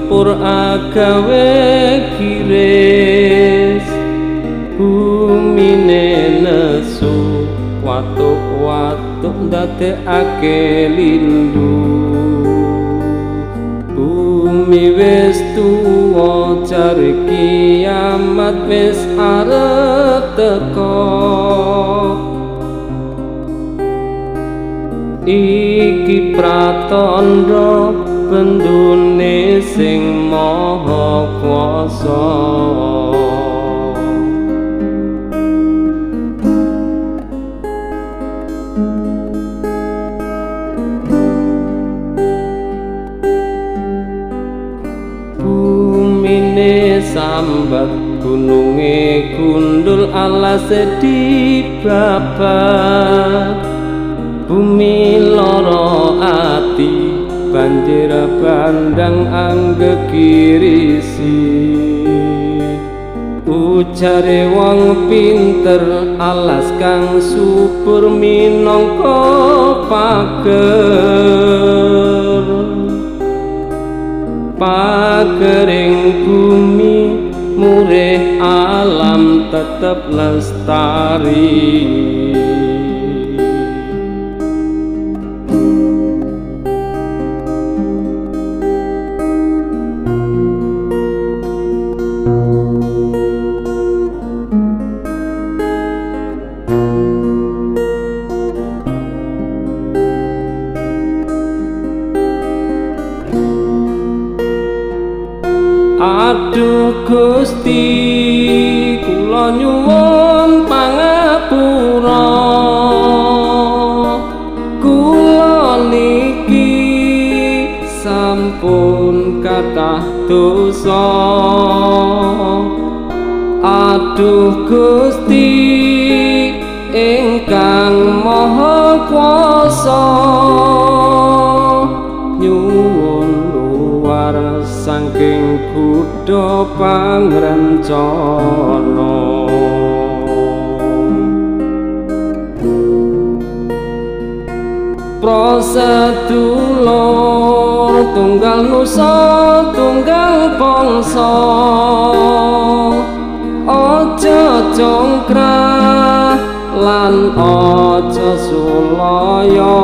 gempur agawe giris, bumine nesu watuk-watuk ndadekake lindu. Bumi wis tuwa jare kiamat wis arep teka. Iki pratandha bendune sing maha kuwasa. Bumine sambat gununge gundul alase dibabat. Bumi lara ati banjir bandang anggegirisi. Ujare wong pinter alas kang subur minangka pager. Pagering bumi murih alam tetep lestari. Aduh Gusti kula nyuwun pangapura, kula niki sampun kathah dosa. Aduh Gusti ingkang maha kuwasa, nyuwun luar saking kutha pangrencana. Prasedulur tunggal nusa tunggal bangsa, aja congkrah lan aja sulaya.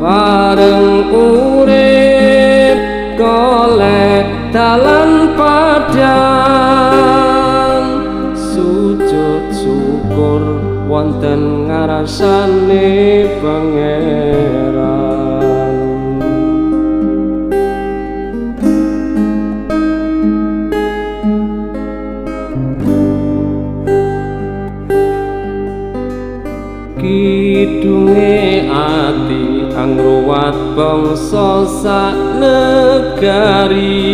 Bareng urip golek dalan padang, sujud syukur wonten ngarasane Pangeran. Kidunge ati angruwat bangsa sak negari,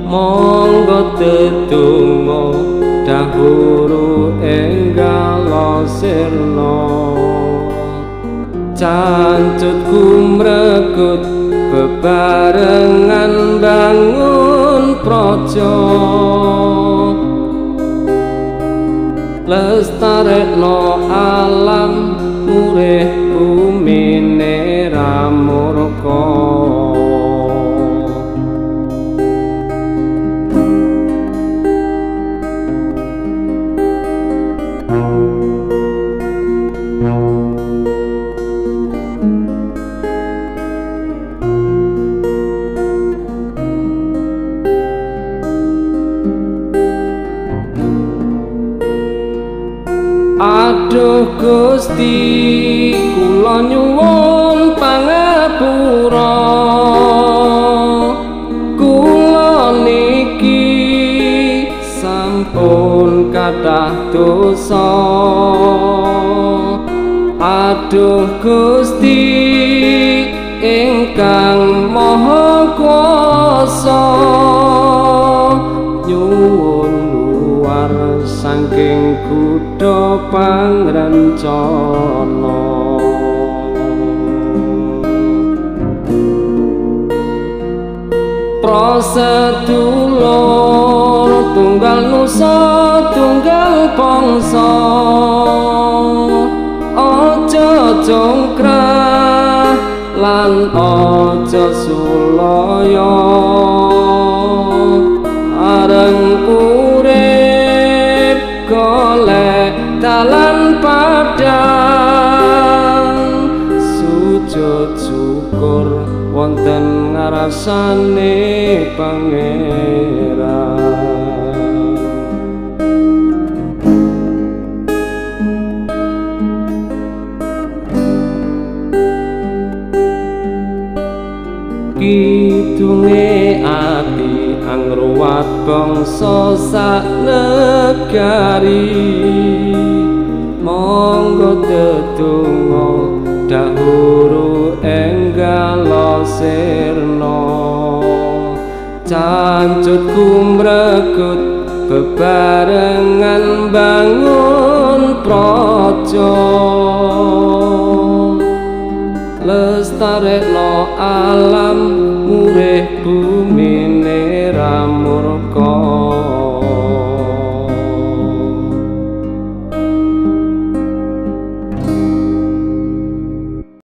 monggo tetunggo dahulu enggal sirna. Cancut gumregut bebarengan bangun praja, lestarekno alam murih bumine ra murka. Aduh Gusti kula nyuwun pangapura, kula niki sampun kathah dosa. Aduh Gusti ingkang maha kuwasa, nyuwun luar saking kutha pangrencana. Prasedulur tunggal nusa tunggal bangsa, aja congkrah lan lan aja sulaya. Areng urip golek dalan padang, sujud syukur wonten ngarasane Pangeran. Kidunge ati angruwat bangsa sak negari, monggo tetunggo dahuru enggalo sirna. Cancut kumregut bebarengan bangun praja, lestarekno alam